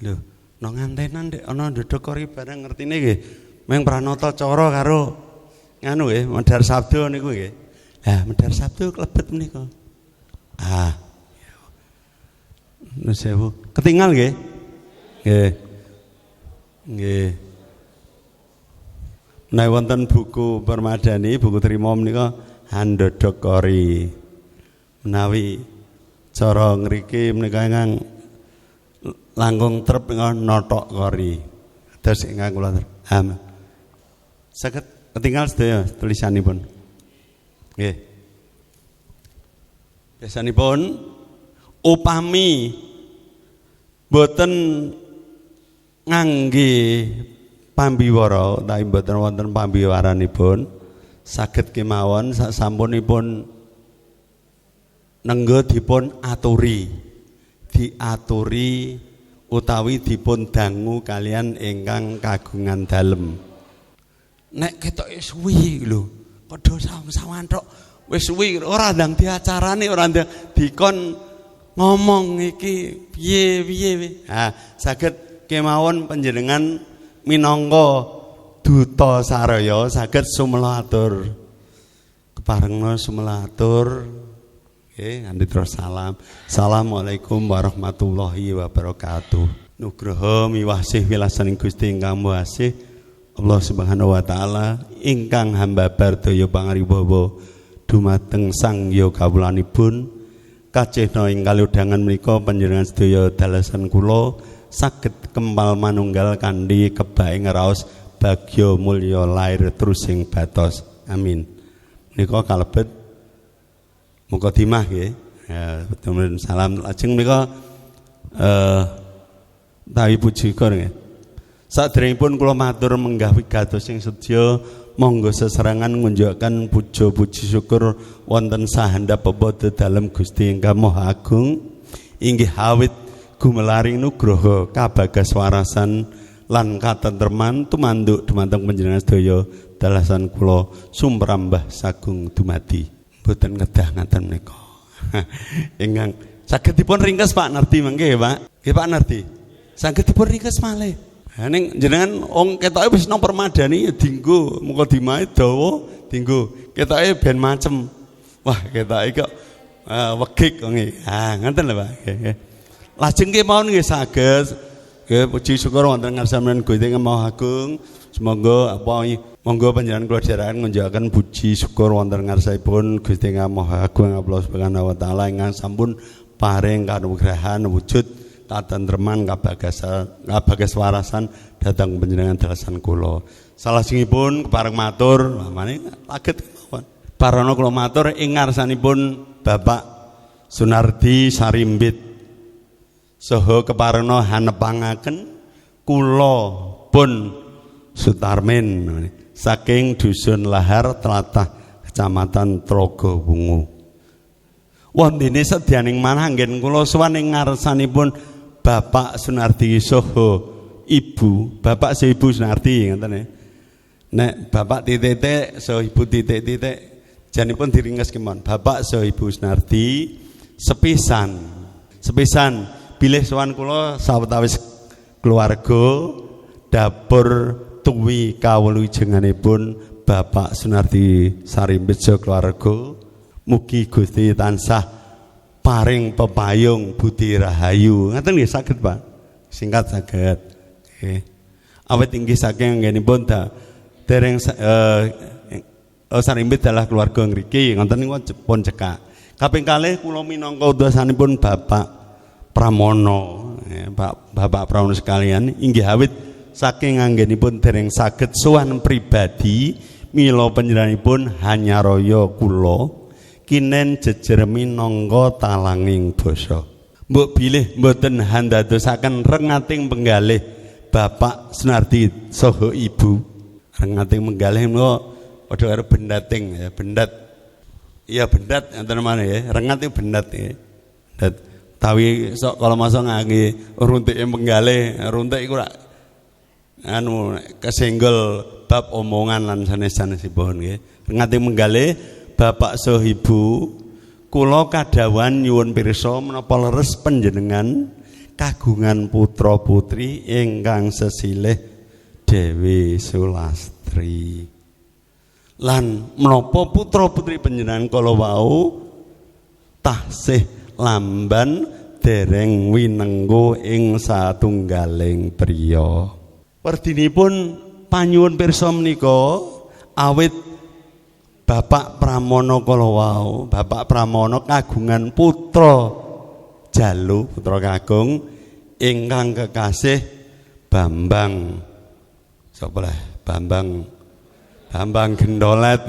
Lho, no ngantenan dek ana ndodhok kori barang ngertine nggih. Meng pranata cara karo nganu nggih, medhar sabda niku nggih. Lah, medhar sabda klebet menika. Ah. Nuwun sewu. Ketinggal nggih? Nggih. Nggih. Nek wonten buku Permadani, buku trima menika handhodhok kori. Menawi cara ngriki menika ingkang langkung trep menika nothok kori. Dados ingkang kula ham. Saged ketinggal sedaya tulisanipun. Nggih. Biasanipun upami boten ngangge pambiwara utawi boten wonten pambiwaranipun saged kemawon sasampunipun nengga dipun aturi, diaturi utawi dipun dangu kalian ingkang kagungan dalem. Nek ketoke suwi lho, padha sawang-sawangan tok wis suwi ora ndang diacarane, ora ndang dikon ngomong iki piye piye. Ha, saged kemawon panjenengan minangka duta saraya saged sumela atur. Keparengna sumela atur. Nggih, nganti terus salam. Assalamualaikum warahmatullahi wabarakatuh. Nugroho miwasih wilasaning Gusti ingkang Maha Asih Allah Subhanahu wa taala ingkang hamba bardaya pangaribawa dumateng Sang Hyang kawulanipun kacihna ing kalodhangan menika panjenengan sedaya dalasan kula saged kempal manunggal kanthi kebake ngraos bagya mulya lair trusing batos. Amin. Menika kalebet mukadimah nggih. Ya, betul salam lajeng menika tawi puji nggih. Saderengipun kula matur menggah wigatos sing sedya monggo seserangan ngunjukaken puja puji syukur wonten sahandap pepadha dalem Gusti ingkang Maha Agung inggih awit gumelaring nugroho kabagas warasan lan katentreman tumanduk dumateng panjenengan sedaya dalasan kula sumrambah sagung dumadi. Mboten ngedah ngaten menika. Ingkang saged dipun ringkes Pak Nardi mangke Pak. Nggih Pak Nardi. Saged dipun ringkes malih. Ha ning jenengan wong ketoke wis nang Permadani ya dinggo mukadimahe dawa dinggo. Ketoke ben macem. Wah, ketoke kok wegik wong iki. Ha ngoten lho Pak. Nggih. Lajeng kemawon nggih saged. Nggih puji syukur wonten ngarsanipun Gusti Ingkang Maha Agung. Semoga apa monggo panjenengan kula dherekaken ngunjukaken puji syukur wonten ngarsanipun Gusti Ingkang Maha Agung Allah Subhanahu wa taala ingkang sampun paring kanugrahan wujud katentreman kabagasan kabagas warasan dhateng panjenengan dalasan kula. Salajengipun kepareng matur, mane kaget kemawon. Parana kula matur ing ngarsanipun Bapak Sunardi Sarimbit saha keparena hanepangaken kula pun Sutarmin saking dusun Lahar Tlatah Kecamatan Tlogowungu. Wondene sedyaning manah anggen kula sowan ing ngarsanipun Bapak Sunardi saha Ibu, Bapak saha Ibu Sunardi ngoten ya. Nek Bapak titik-titik saha Ibu titik-titik janipun diringkes kemawon. Bapak saha Ibu Sunardi sepisan. Sepisan bilih sowan kula sawetawis keluarga dapur tuwi kawulujenganipun Bapak Sunardi Sarimbit saha keluarga. Mugi Gusti tansah paring pepayung budi rahayu. Ngaten nggih saged Pak. Singkat saged. Nggih. Awit inggih saking anggenipun dereng Sarimbit dalah keluarga ngriki ngoten niku pun cekak. Kaping kalih kula minangka utusanipun Bapak Pramono, Pak Bapak Pramono sekalian inggih awit saking anggenipun dereng saged sowan pribadi mila panjenenganipun hanyaraya kula kinen jejer minangka talanging basa. Mbok bilih mboten handadosaken rengating penggalih Bapak Sunardi saha Ibu. Rengating penggalih menika padha karo bendating ya, bendat. Iya bendat enten mana ya, rengat itu bendat ya. Bendat. Tawi sok kalau masuk ngangge runtike penggalih, runtik iku rak anu kesenggol bab omongan lan sanes-sanesipun nggih. Rengating penggalih Bapak saha Ibu, kula kadhawuhan nyuwun pirsa menapa leres panjenengan kagungan putra putri ingkang sesilih Dewi Sulastri. Lan menapa putra putri panjenengan kala wau tasih lamban dereng winengku ing satunggaling priya. Werdinipun panyuwun pirsa menika awit Bapak Pramono kala wau, Bapak Pramono kagungan putra jalu, putra kakung ingkang kekasih Bambang. Sapa leh? Bambang Bambang Gendolet.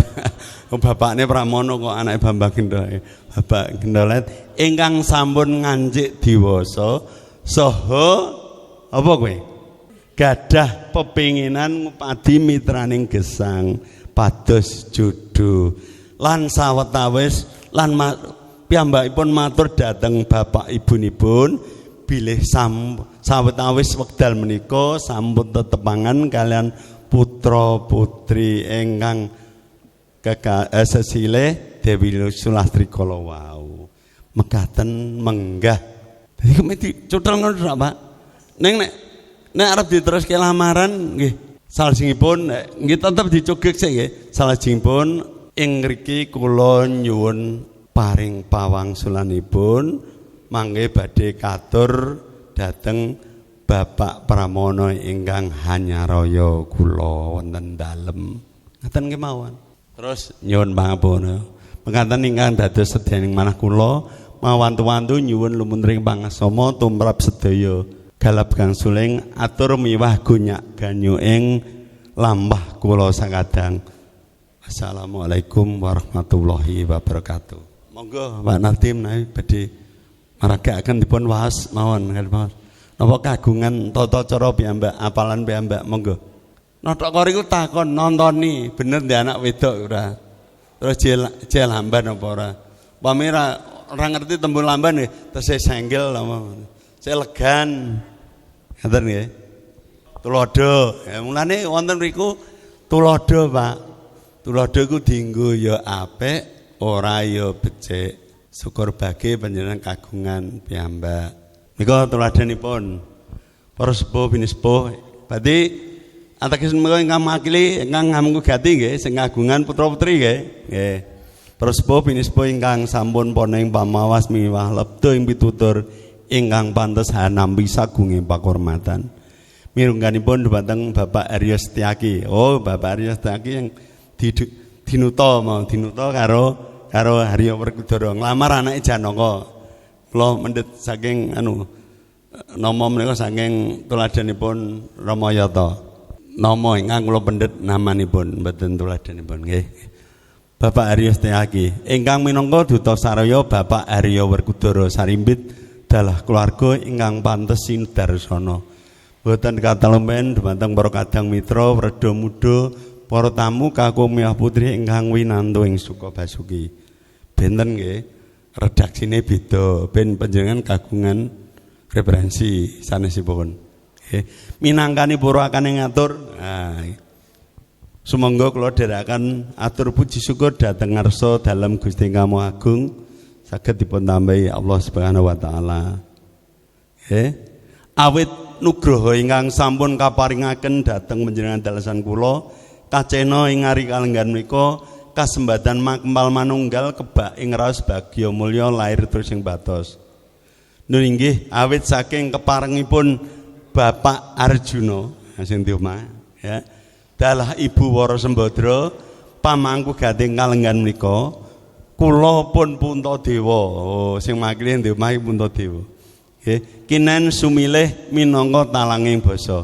Bapakne Pramono kok anake Bambang Gendolet. Bapak Gendolet ingkang sampun ngancik diwasa saha apa kowe? Gadah pepinginan ngupadi mitraning gesang pados judu lan sawetawis lan piyambakipun matur dhateng bapak ibunipun bilih sawetawis wekdal menika sampun tetepangan kalian putra putri ingkang sesilih Dewi Sulastri kala wau. Mekaten menggah. Dadi kene dicuthel ngono tok, Pak. Ning nek arep diteruske lamaran nggih salajengipun nggih tetep dicugik sik nggih. Salajengipun ing ngriki kula nyuwun paring pawangsulanipun mangke badhe katur dhateng Bapak Pramono ingkang hanyaraya kula wonten dalem. Ngaten kemawon. Terus nyuwun pangapura. Mekaten ingkang dados sedyaning manah kula mawantu-wantu nyuwun lumuntring pangasama tumrap sedaya galap gangsuling atur miwah gunyak ganyu ing lampah kula sakadang. Assalamualaikum warahmatullahi wabarakatuh. Monggo Pak Nadim menawi badhe maragaken dipun waos mawon. Napa kagungan tata cara piyambak, apalan piyambak, monggo. Nothok kori ku takon nontoni bener ndek anak wedok ora. Terus jel lamban apa ora. Pami ora ngerti tembung lamban nggih, tesih senggel apa. Saya legan. Ngoten nggih. Tulodo. Ya mulane wonten mriku tulodo, Pak. Tulodo iku dienggo ya apik, ora ya becik. Syukur bagi panjenengan kagungan piyambak. Nika tuladhanipun para sepuh binispuh. Berarti ateges menika ingkang makili ingkang ngamangku gati nggih sing kagungan putra-putri nggih. Nggih. Para sepuh binispuh ingkang sampun poneng pamawas miwah lebda ing pitutur ingkang pantes hanampi sagunge pakurmatan. Mirungganipun dhumateng Bapak Arya Setiaki. Oh, Bapak Arya Setiaki yang dinuta mau dinuta karo karo Harya Werkudara nglamar anake Janaka. Kula mendhet saking anu nama menika saking tuladhanipun Rama Yata. Nama ingkang kula pendhet namanipun mboten tuladhanipun nggih. Bapak Arya Setiaki ingkang minangka duta saraya Bapak Arya Werkudara Sarimbit dalah keluarga ingkang pantes sinudarsana. Boten katalumpen dhumateng para kadang mitra, wredha muda, para tamu kakung miwah putri ingkang winantu ing Sukabasuki. Benten nggih. Redaksine beda ben panjenengan kagungan referensi sanesipun. Nggih. Minangkani purwakane ngatur. Nah, sumangga kula dherekaken atur puji syukur dhateng ngarsa dalem Gusti Ingkang Maha Agung saged dipun tambahi Allah Subhanahu wa taala. Nggih. Awit nugraha ingkang sampun kaparingaken dhateng panjenengan dalasan kula kacena ing ari kalenggan menika kasembatan makempal manunggal kebak ing raos bagya mulya lair terus ing batos. Nun inggih awit saking keparengipun Bapak Arjuna sing di omah ya. Dalah Ibu Wara Sembadra pamangku gating kalenggan menika kula pun Puntadewa. Oh, sing makili di omah Puntadewa. Nggih, kinen sumilih minangka talanging basa.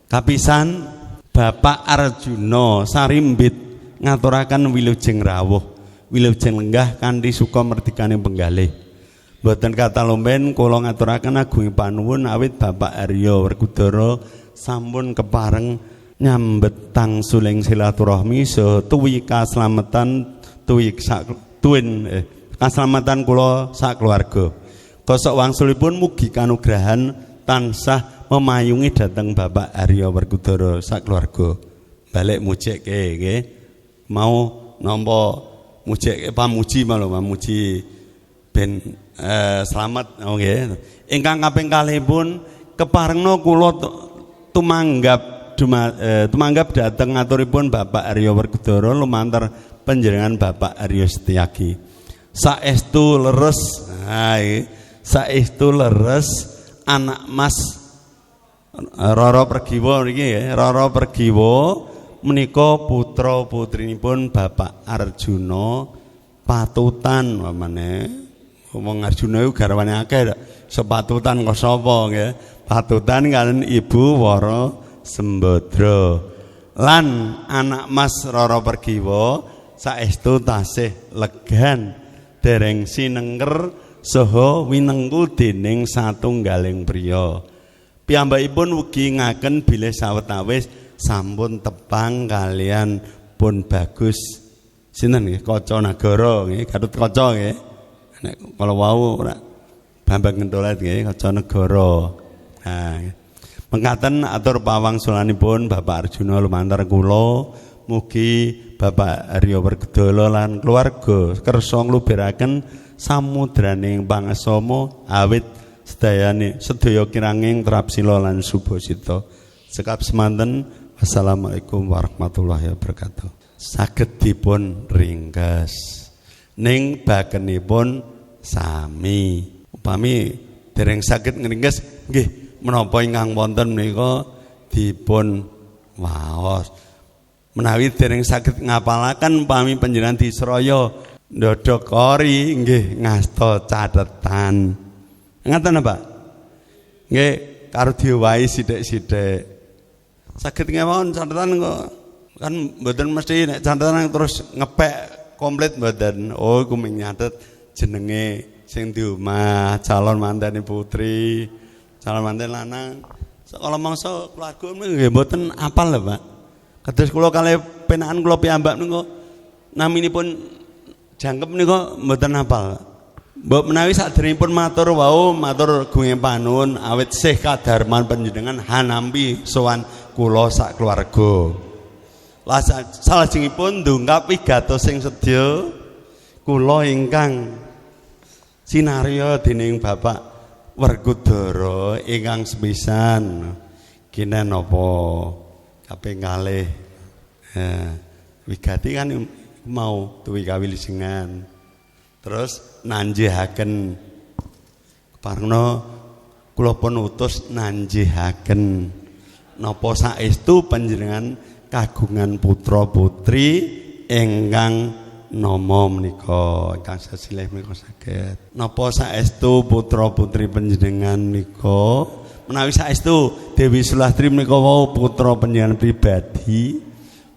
Kapisan Bapak Arjuna Sarimbit ngaturaken wilujeng rawuh, wilujeng lenggah kanthi suka merdikane penggalih. Mboten katalumpen kula ngaturaken agung panuwun awit Bapak Arya Werkudara sampun kepareng nyambet tangsuling silaturahmi saha tuwi kaslametan tuwi sak tuwin kaslamatan kula sak keluarga. Kosok wangsulipun mugi kanugrahan tansah memayungi dhateng Bapak Arya Werkudara sak keluarga. Balik mujekke nggih. Mau nampa mujekke pamuji malu pamuji ben Slamet oh nggih. Ingkang kaping kalihipun keparengna kula tumanggap tumanggap dhateng aturipun Bapak Arya Werkudara lumantar panjenengan Bapak Arya Setiaki. Saestu leres, nah, saestu leres anak Mas Roro Pergiwa niki nggih, Roro Pergiwa menika putra putrinipun Bapak Arjuna patutan pamane. Wong Arjuna iku garwane akeh sepatutan kok sapa nggih. Patutan kalian Ibu Wara Sembadra. Lan anak Mas Roro Pergiwa saestu tasih legan dereng sinengker saha winengku dening satunggaling priya. Piyambakipun ugi ngaken bilih sawetawis sampun tepang kalian pun bagus sinten nggih Kaca Nagara nggih, Gatot Kaca nggih. Nek kala wau ora Bambang Kentolet nggih Kaca Negara. Nah, mekaten atur pawangsulanipun Bapak Arjuna lumantar kula, mugi Bapak Arya Werkudara lan keluarga kersa ngluberaken samudraning pangasama awit sedayane sedaya kiranging trapsila lan subasita. Cekap semanten, wassalamualaikum warahmatullahi wabarakatuh. Saged dipun ringkes ning bakenipun sami. Upami dereng saged ngringkes nggih menapa ingkang wonten menika dipun waos. Menawi dereng saged ngapalaken upami panjenengan disraya ndodhok kori nggih ngasta catetan. Ngaten Pak? Nggih karo diowahi sithik-sithik. Saged ngewon catetan kok kan mboten mesti nek catetan terus ngepek komplit mboten. Oh iku mung nyatet jenenge sing di omah, calon mantene putri, calon manten lanang. Sekolah mangsa keluarga nggih mboten apal lho, Pak. Kados kula kalih penakan kula piyambak niku naminipun jangkep niku mboten apal. Mbok menawi saderengipun matur wau matur gunging panuwun awit sih kadarman panjenengan hanampi sowan kula sak keluarga. Lah salajengipun ndongkap wigatos sing sedya kula ingkang sinarya dening Bapak Werkudara ingkang sepisan kinen napa kaping kalih wigati kan mau tuwi kawilijengan terus nanjihaken keparengna kula pun utus nanjihaken napa saestu panjenengan kagungan putra putri ingkang nama menika ingkang sesilih menika saged napa saestu putra putri panjenengan menika menawi saestu Dewi Sulastri menika wau putra panjenengan pribadi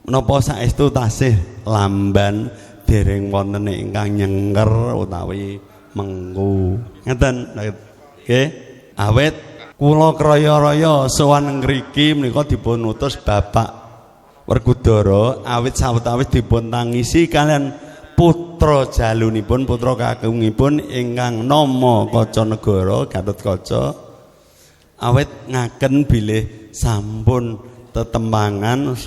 menapa saestu tasih lamban dereng wonten ingkang nyengker utawi mengku ngeten nggih awit kula kraya-raya sowan ngriki menika dipun utus Bapak Werkudara awit sawetawis dipun tangisi kalian putra jalunipun putra kakungipun ingkang nama Kacanegara Gatotkaca awit ngaken bilih sampun tetempangan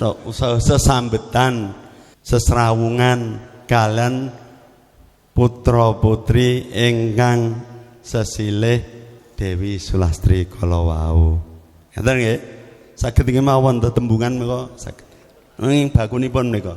sesambetan sesrawungan kalian putra putri ingkang sesilih Dewi Sulastri kala wau. Ngaten nggih? Saged nggih mawon tetembungan menika saged. Ing bakunipun menika.